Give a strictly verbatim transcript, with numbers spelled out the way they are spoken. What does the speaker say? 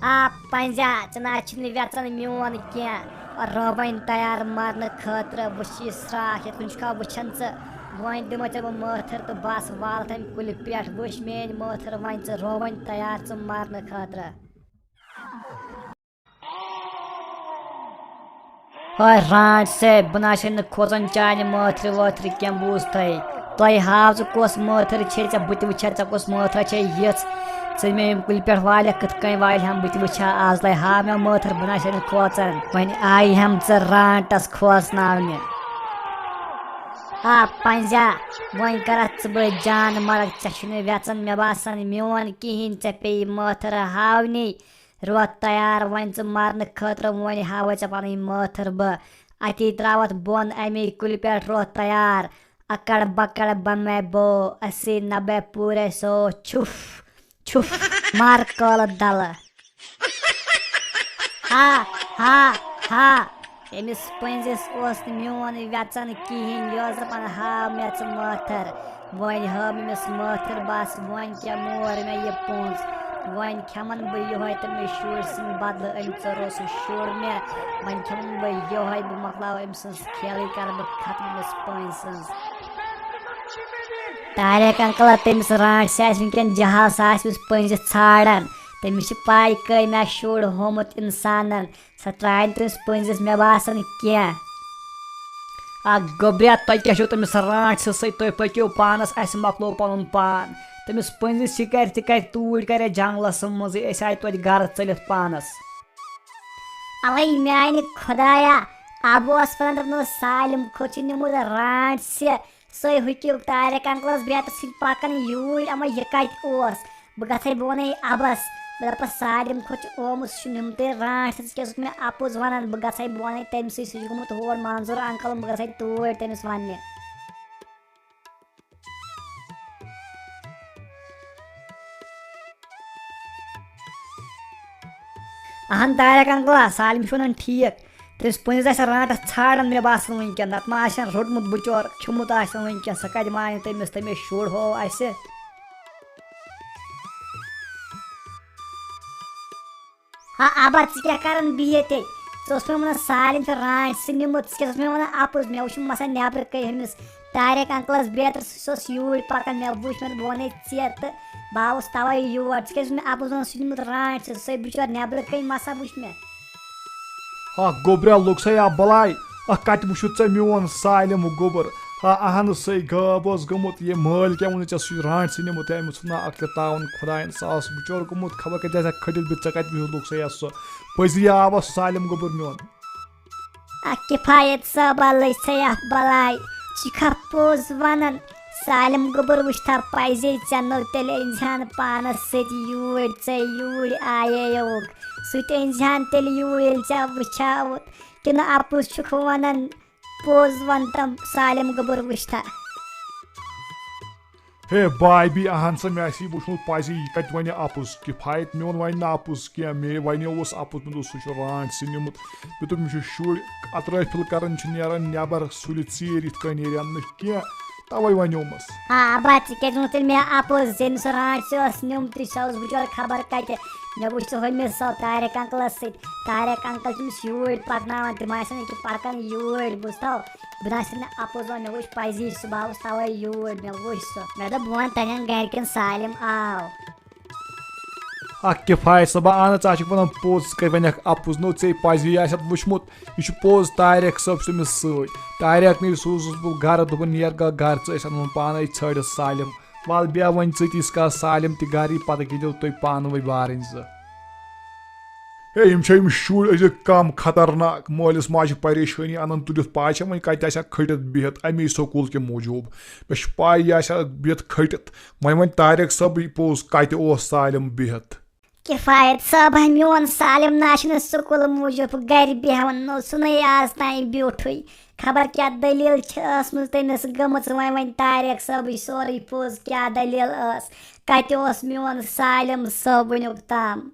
آ پنجا، ژٕ نہ چھُکھ نہٕ وٮ۪ژان میون کینٛہہ۔ روبن تیار مرنہٕ خٲطرٕ، وٕچھ یہِ سرٛاکھ، یَتھ کُن چھُکھا وٕچھان ژٕ؟ وۄنۍ دِمو ژےٚ بہٕ مٲتھٕر تہٕ بس، وال تَمہِ کُلہِ پٮ۪ٹھ۔ وٕچھ میٲنۍ مٲتھٕر، وۄنۍ ژٕ روبن تیار ژٕ مرنہٕ خٲطرٕ۔ ہاے رانٹ سے، بہٕ نہ چھُس نہٕ کھوژان چانہِ مٲتھرِ وٲتھرِ کینٛہہ، بوٗزتھٕے؟ تۄہہِ ہاو ژٕ کۄس مٲتھٕر چھے ژےٚ، بہٕ تہِ وٕچھِ ہا ژےٚ کۄس مٲتھرا چھے یِژھ۔ ژٕ مےٚ یِم کُلۍ پٮ۪ٹھ والکھ، کِتھ کٔنۍ والہِ ہم، بہٕ تہِ وٕچھِ ہا آز۔ تۄہہِ ہاو مےٚ مٲتھٕر، بہٕ نہ چھُس نہٕ کھوژان۔ وۄنۍ آیہِ ہم ژٕ رانٹس کھوژناونہِ۔ آ پنجا، وۄنۍ کرتھ ژٕ بہٕ جان مرگ، ژےٚ چھُنہٕ وٮ۪ژان مےٚ باسان میون کِہیٖنۍ، ژےٚ پیٚیہِ مٲتھٕر ہاونی۔ روتھ تیار وۄنۍ ژٕ مرنہٕ خٲطرٕ، وۄنۍ ہاوے ژےٚ پنٕنۍ مٲتھٕر بہٕ۔ اتی تراوتھ بۄن امی کُلہِ پٮ۪ٹھ، روتھ تیار۔ اکڑ بکڑ بمے بو، اسی نبے پورے سو، چھُف، چھُف، مار کٲلہٕ دلہٕ۔ ہا، ہا، ہا۔ أمِس پٔنٛزِس اوس نہٕ میون وٮ۪ژن کِہیٖنۍ، یہِ ٲس دَپان، "ہاو مےٚ ژٕ مٲتھٕر۔" وۄنۍ ہٲو أمِس مٲتھٕر، بس وۄنۍ کیٛاہ مور مےٚ یہِ پونٛز۔ وۄنۍ کھٮ۪من بہٕ یِہوٚے تہٕ مےٚ شُرۍ سٕنٛدِ بدلہٕ أمۍ ژوٚرو سُہ شُر مےٚ۔ وۄنۍ کھٮ۪من بہٕ یِہوٚے، بہٕ مۄکلاو أمۍ سٕنٛز کھیلٕے، کرٕ بہٕ ختم أمِس پٔنٛزۍ سٕنٛز۔ طارق انکل، تٔمِس رانٛٹھ سۭتۍ آسہِ وٕنکٮ۪ن جہل، سُہ آسہِ أمِس پٔنٛزِس ژھانٛڈان۔ تٔمِس چھِ پاے کٔمۍ آسہِ شُر ہومُت انسانن۔ سۄ ترٛایہِ نہٕ تٔمِس پٔنٛزِس، مےٚ باسان، کینٛہہ۔ اکھ گوٚبریا، تۄہہِ کیٛاہ چھُو تٔمِس رانٛٹھ سٕے سۭتۍ؟ تُہۍ پٔکِو پانس، اَسہِ مۄکلوو پنُن پان۔ تٔمِس پٔنٛزِس یہِ کرِ تہِ کرِ، توٗرۍ کرِ جنگلس منٛزٕے، أسۍ آیہِ توتہِ گرٕ ژٔلِتھ پانس۔ اوے میانہِ خدایا، ابہٕ اوس ونان، دوٚپُن اوس، سالم کھوٚت چھُ نیومُت رانٛٹھ سہِ، سُے ہُکیُک طارق انکلس بیترِ سۭتۍ پکان یوٗرۍ، اما یہِ کتہِ اوس؟ بہٕ گژھے، بہٕ ونے ابس، بہٕ دپس، سالم کھوٚت چھُ آمُت، سُہ چھُ نیومتُے رانٛٹھ سہِ، ژٕ کیٛاہ اوسُکھ مےٚ اپُز ونان؟ بہٕ گژھے، بہٕ ونے تٔمۍ سٕے، سُہ چھُ گوٚمُت ہور منظور انکلن، بہٕ گژھے توٗرۍ تٔمِس وننہِ۔ اہن طارق انکلا، سالم چھُ ونان ٹھیٖک۔ تٔمِس پٔنٛزِس آسہِ رانٛٹس ژھانٛڈان، مےٚ باسان وٕنکٮ۪ن، نتہٕ ما آسہِ ہن روٚٹمُت بچور، کھیوٚمُت آسہِ ہن وٕنکٮ۪ن، سۄ کتہِ مانہِ تٔمِس، تٔمِس شُر ہوو اسہِ۔ ہا ابا، ژٕ کیٛاہ کران بِہِتھ ییٚتہِ؟ ژٕ اوسُکھ مےٚ ونان سالم چھُ رانٛٹھ سُہ نیومُت، ژٕ کیٛاہ اوسُکھ مےٚ ونان اپُز؟ مےٚ وٕچھ مسا نیبرٕ کٔنۍ ہُمِس طارق انکلس بیترِ، سُہ اوس یوٗرۍ پکان، مےٚ وٕچھ، مےٚ دوٚپ، بہٕ ونے ژےٚ تہٕ بہٕ آوُس توے یور۔ ژٕ کیٛازِ چھُکھ مےٚ اپُز ونان سُہ نیومُت رانٛٹھ سُہ؟ سُے بچور نیبرٕ کٔنۍ مسا وٕچھ مےٚ۔ ہا گوٚبریا، لوٚگ سا یا بلاے؟ اکھ کتہِ وٕچھُتھ ژےٚ میون سالم گوٚبُر؟ ہا اہن سُے غٲب اوس گوٚمُت، یہِ مٲلۍ کیٛاہ ووٚنُے ژےٚ، سُہ چھُ رانٛٹھ سٕے نیومُت، ہے أمِس ووٚن نا اکھ تہِ تاوُن خۄداین، سُہ آو سُہ بچور گوٚمُت، خبر کتہِ آسہِ ہا کھٔٹِتھ بِہِتھ، ژےٚ کتہِ بِہِتھ لوٚگ سا یا سُہ؟ پٔزی آوا سُہ سالم گوٚبُر میون؟ اکھ کفایت صٲبا، لٔج سا یا بلاے؟ ژٕ چھُکھا پوٚز ونان؟ سالم گوٚبُر وٕچھتھا پزے ژےٚ نوٚو، تیٚلہِ أنزِہان پانس سۭتۍ یوٗرۍ، ژےٚ یوٗرۍ آیے اوٚک، سُہ تہِ أنزِہان تیٚلہِ یوٗرۍ، ییٚلہِ ژےٚ وٕچھاوُتھ۔ کِنہٕ اپُز چھُکھ ونان؟ پوٚز ون تم سالم گوٚبُر وٕچھتھا۔ ہے بابی، اہن سا، مےٚ آسی وٕچھمُت پزی، یہِ کتہِ ونہِ اپُز؟ کفایت میون ونہِ نہٕ اپُز کینٛہہ، مےٚ ونیووُس اپُز، مےٚ دوٚپ سُہ چھُ رانٛٹھ سٕے نیومُت۔ مےٚ دوٚپ أمِس چھُ شُرۍ اطرٲفِل کران، چھِ نیران نٮ۪بر سُلہِ ژیٖرۍ یِتھ کٔنۍ نیرِ اننہٕ کینٛہہ، توے ونیومس۔ آ ابا، ژےٚ کیٛازِ ووٚنُتھ تیٚلہِ مےٚ اپُز؟ ییٚمۍ سُہ رانٛٹھ سُہ اوس نیومتُے، سُہ اوس بچور خبر کتہِ۔ مےٚ وٕچھ سُہ ہُمِس سُہ طارق انکلس سۭتۍ، طارق انکل چھُ أمِس یوٗرۍ پکناوان، تِم آسن أکیٛاہ پکان یوٗرۍ، بوٗزتھو؟ بہٕ نہ سا نہٕ اپُز وَنہٕ، مےٚ وٕچھ پَزی سُہ، بہٕ آوُس تَوَے یوٗرۍ، مےٚ وٕچھ سُہ۔ مےٚ دوٚپ، بہٕ وَنہٕ تَنٮ۪ن گَرِکٮ۪ن، سالِم آو۔ اکھ کِفایت صٲبا، اَہن ژٕ ہا چھُکھ وَنان پوٚز، ژٕ کَتہِ وَنَکھ اَپُز؟ نو، ژےٚ پَزی آسہِ اَتھ وٕچھمُت، یہِ چھُ پوٚز، طارق صٲب چھُ تٔمِس سۭتۍ۔ طارق نٕے سوٗزُس بہٕ گَرٕ، دوٚپُن، "نیر گا گَرٕ، ژٕ أسۍ اَنہون پانَے ژھٲنٛڈِتھ سالِم۔" وَلہٕ بیٚہہ وۄنۍ ژٕ تہِ ییٖتِس کالَس سالِم تہِ گَرٕ یی، پَتہٕ گِنٛدِو تُہۍ پانہٕ ؤنۍ بارٕنۍ زٕ۔ ہے، یِم چھا یِم شُرۍ أزِکۍ کَم خطرناک؟ مٲلِس ماجہِ پریشٲنی اَنان تُلِتھ، پاے چھا وۄنۍ کَتہِ آسہِ ہا کھٔٹِتھ بِہِتھ اَمی سکوٗل کہِ موٗجوٗب؟ مےٚ چھِ پاے یہِ آسہِ ہا بِہِتھ کھٔٹِتھ۔ وۄنۍ وَنہِ طارق صٲبٕے پوٚز، کَتہِ اوس سالِم بِہِتھ؟ کِفایت صٲب، میون سالِم نہ چھُنہٕ سکوٗل موٗجوٗب گَرِ بیٚہوان، نہ اوس سُہ نَے آز تام بیوٗٹھٕے۔ خبر کیٛاہ دٔلیٖل چھِ ٲسمٕژ تٔمِس گٔمٕژ، وۄنۍ وَنہِ طارق صٲبٕے سورُے پوٚز، کیٛاہ دٔلیٖل ٲس، کَتہِ اوس میون سالِم صٲب وٕنیُک تام؟